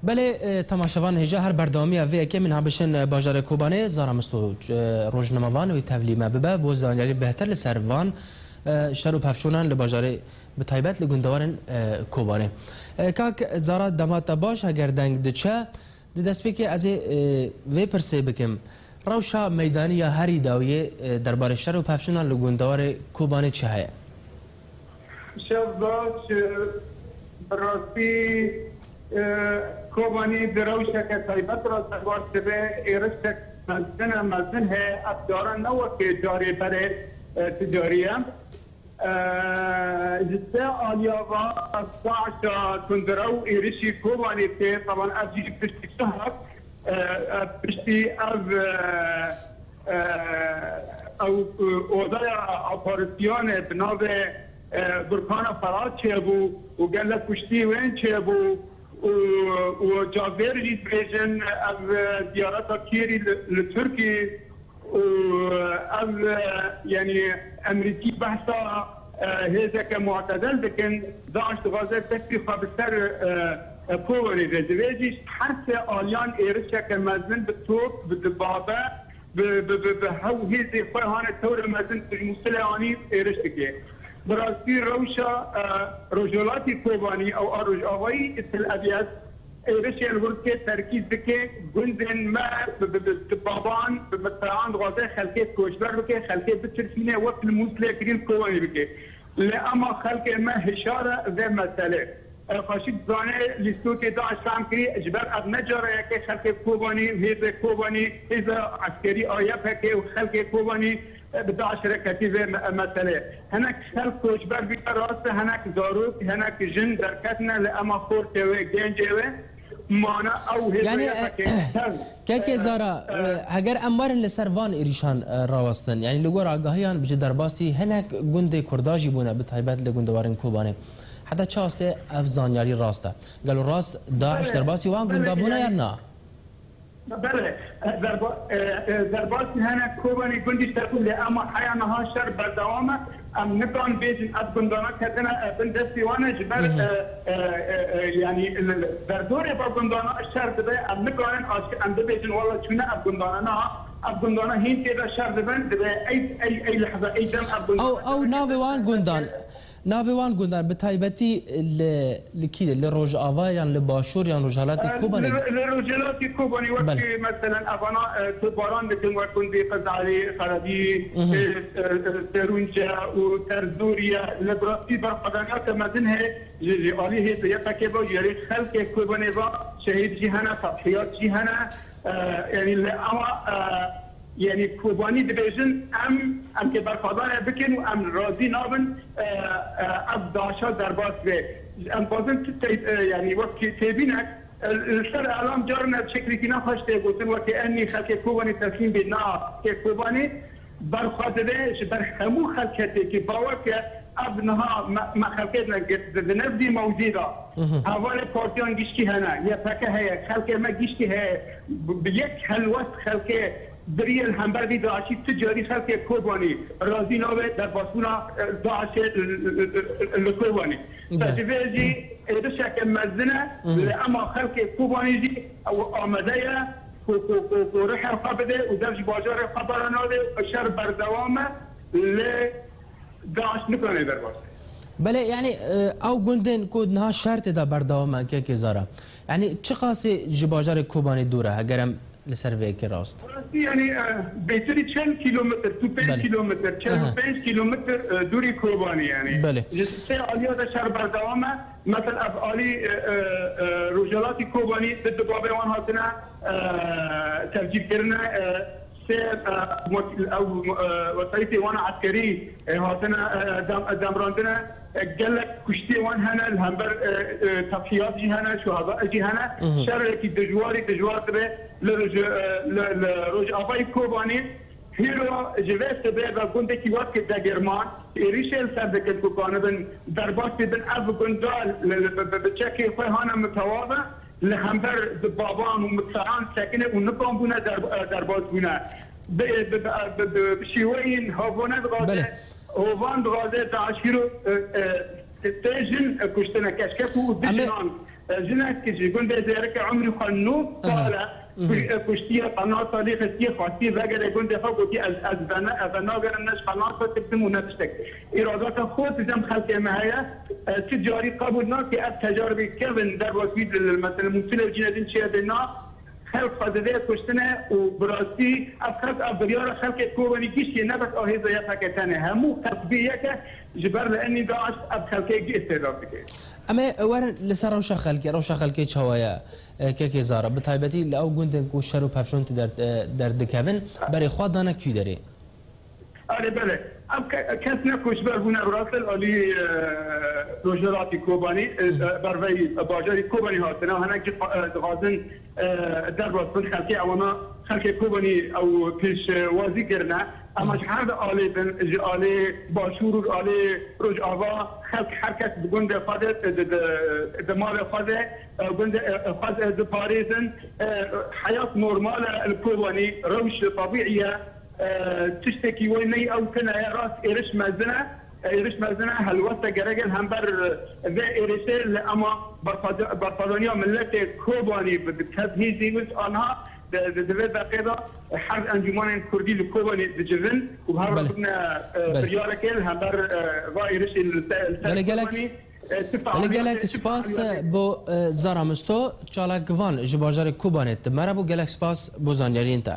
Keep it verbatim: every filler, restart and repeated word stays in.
Belê, e, temaşevan hêja her berdewamiya vê yekê min ha bişin, e, bajarê Kobanê, Zara Misto, e, rojnamevan wê tevlî me bibe, bo zanyarî bêhtir li ser van, e, şer û pevçûnan li bajarê, bi taybet li gundewarên, e, Kobanê. E, kak Zara, dema te baş, heger deng diçe, di destpêkê ez ê, e, vê pirsê bikim. Rewşa meydanî ya herî dawiyê, e, derbarê şer û pevçûnan li gundewarê Kobanê çi heye? Şev baş, e, bi rastî, e, Kobanî di rewşeke taybet re derbas dibe, êrişek mezin e, mezin heye, ev cara ne wekê carê berê, e, ticarî ye. E, ji se aliya va DAIŞa tundrew êrişî Kobanê tê, taban ev jî piştî çi hat, e, e, piştî ev, e, e, ew, e, odaya aparîsyonê bi navê, e, Burkana Ferhat çêbû û gelek kuştî wên çêbû û, û cavêr jî dibêjin ev, e, ziyareta kêrî li, li Tirkî û ev, e, yanî Emerîkî behsa, e, hêzeke mu'tedel dikin, DAIŞ dixwaze destî xwe bi ser, e, e, Kobanê ve. Divê jî her sê aliyan êrişeke mezin bi top, bi dibabe, bi, bi, bi, bi hew hêzê xwe hane tewre mezin ku ji Mûsilê anî êriş dike. Bi rastî rewşa, e, rojhilatî Kobanî ew a rojavayî Til Ebyed êrişên hurd ke terkîz dike, gundên me bi, bi, bi, bi baban, bi mitrean dixwaze xelkê koçber bike, xelkê bitirsîne, wek li Mûsilê kirî li Kobanî bike. Lê ema xelkê me hişar e vê meselê. E, xweşik dizane lîstokê DAIŞ fehm kirî, ji ber ev ne cara yekê xelkê Kobanî, hêzê Kobanî, hêza eskerî a Y P G û xelkê Kobanî, e, bi DAIŞ re ketî vê me-, meselê. Hinek xelk koçber bîne rast e, hinek zarok, hinek jin derketine, lê ema xortê wê, gencê wê mane ew hêza Yanî, Y P G tev. Kekê Zara, e, heger em werin li ser van êrîşan, e, rawestin, yanî li gor agahiyan bi ji derbasî hinek gundê Kurda jî bûne, bi taybet li gundewarên Kobanê. Heta çi astê ev zanyarî rast e? Gelo rast DAIŞ Belê, derbasî wan belê, gunda bûne yan yanî na? Belê, e, derba-, e, e, derbasî hene Kobanî gundî ser bû, lê ema heya niha şer berdewam e. Em nikan bêjin ev gundana ketine, e, bin destî wan e, ji ber, Hı hı. e, e, e, e, yanî, li, li, derdorê va gundana şer dibe, em nikarin aşkî em bibêjin, wela çûne ev gundana. Niha ev gundana hîn tê de şer dibin, dibe ey, ey, ey lehze, ey dem ev gundana Ew, ew şer navê wan gundan, navê wan gundan bi taybetî li, li kî, li Rojava yan li Başûr yan Rojhilatê Kobanê? Li, li Rojhilatê Kobanê wek Belê. Meselen evana, e, tu baran dikin wek gundê Qizalî, Xeredî, Hı hı. e, e, e, Serûnce û Terzûriye, li birastî berxwedaniyeke mezin heye ji, ji alî hêzê Y P G ve, ji alî xelkê Kobanê ve, şehîd jî hene, tedhiyat jî hene. E, yanî li ema, e, yanî Kobanî dibêjin, em, em kê berxwedanê bikin û em razî nabin, e, e, ev DAIŞa derbas be. Em dixwazin tu tey-, e, yanî wek têbînek, e, li ser elam carin ev şeklekî ne xweş tê gotin, wekî enî xelkê Kobanî teslîm bê, na, xelkê Kobanî berxwe dibe ji ber hemû xelketê ki bawer ke ev niha me, me xelkê di, di, di nêzdî mewcî de. Hı hı. Hevalê partiyan giştî hene, Y P G heye, xelkê me giştî heye. Bi, bi yek helwest xelkê biriyê li hember vî DAIŞî tu carî xelkê Kobanî razî nabe derbasbûna, e, DAIŞê li, li, li, li Kobanî. Belê. Te ji vê jî êrişeke mezin e, Hı hı. lê ema xelkê Kobanî jî ew amade ye ku, ku, ku, ku rihê xwe bide û dev ji bajarê xwe bera nade û şer berdewam e, lê DAIŞ nikane derbas be. Belê, yanî, e, ew gundên ku niha şer tê de berdewam e, kekê Zara. Yanî çiqasê ji bajarê Kobanê dûr e, heger em li ser vê yekê rawestin? Rastî, yanî, e, bêtirî çend kîlometr, tu pênc Belê. kîlometr, çend û Aha. pênc kîlometr, e, dûrî Kobanê, yanî. Belê. Ji sê aliya de şer berdewam e. Mesela ev alî, e, e, e, rojhelatî Kobanî di dibabê wan hatine, e, tevcîr kirine, e, sê, e, mot-, ew, e, wesayîtê wan eskerî, e, hatine, e, dem-, demrandine. E, gelek kuştê wan hene, li hember, e, e, tedhiyat jî hene, şuhada jî hene. Mhm. Şerekî dijwarî dijwar dibe li roj-, e, li, li Rojavayê Kobanê. Hîro ji vê sibê ve gundekî wek Degirman êrîşê li ser dikin ku kanibin derbas bibin. Ev gunda li, li, bi, bi, bi çekê xwe hane mitewav e. Li hember di baban û mitreyan sekine û nikan bûne der-, e, derbas bûne. Bi, bi, bi, bi, bi, bi şîweyên havane dixwaze, Belê. hovan dixwaze, DAIŞ hîro, e, e, tê jin, e, kuştine, keşke ku du Em ê jinan. Jinek ji gundê Zêrike Umrî xwe nû sal e, kuştiye qenata lê xistiyê xwestiye vegere gundê xwe, gotî, ez, ez vena, ez venagerim ne ji qenata tirsim û ne tiştek. Îradata xwe di cem xelkê me heye, e, tu carî qebûl nake ev tecaribê kevin derbas wî li, li, mesela, Mûsilê û cînê din çêdê na, xelk xwe dide kuştine û bi rastî ev xelk, ev biryara xelkê Kobanî giştî ne bes a hêza YPG tenê, hemû xelk bê yeke ji ber li enî DAIŞ ev xelkê gê îstêdar dike. Em ê werin li ser rewşa xelkê, rewşa xelkê çawa ye, e, kekê Zara? Bi taybetî li ew gundên ku şer û pevçûn ti der, e, derdikevin, berê xwe dane kî derê? Erê belê. Ev ke-, kes ne ku ji ber bûne bi rastî alî, e, rojhilatî Kobanî, e, berveyî bajarî Kobanî hatine. Hinekî, e, dixwazin, e, derbas bin xelkê, ewana xelkê Kobanî ew pêşwazî kirine. Ema ji her di alê din, ji alê başûr û alê rojava, xelk her kes bi gundê xwe de, di, di, di malê xwe de, e, gundê, e, xwe de diparêzin. E, heyat normal e li Kobanî, rewş tebîî ye. E, tiştekî wê neyê ew tune ye, rast êriş mezin e. E, êriş mezin e, helwest e, gerek e li hember vê êrişê li ema berxweda-, berxwedaniya miletê Kobanî bi, bi tev hêzî wis anha di, di, di vê deqê de her encûmanên Kurdî li Kobanî dicivin û her Belê. Rûne, e, Belê. Biryarekê li hember, e, va êrişê li ser, li ser Belê, gelek, Kobanî, e, ti belê, faaliyetê, gelek ti spas, faaliyetê. Bo, e, Zara Misto, çalak van ji bajarê Kobanê, ti me re bû, gelek spas bo zanyariyên te.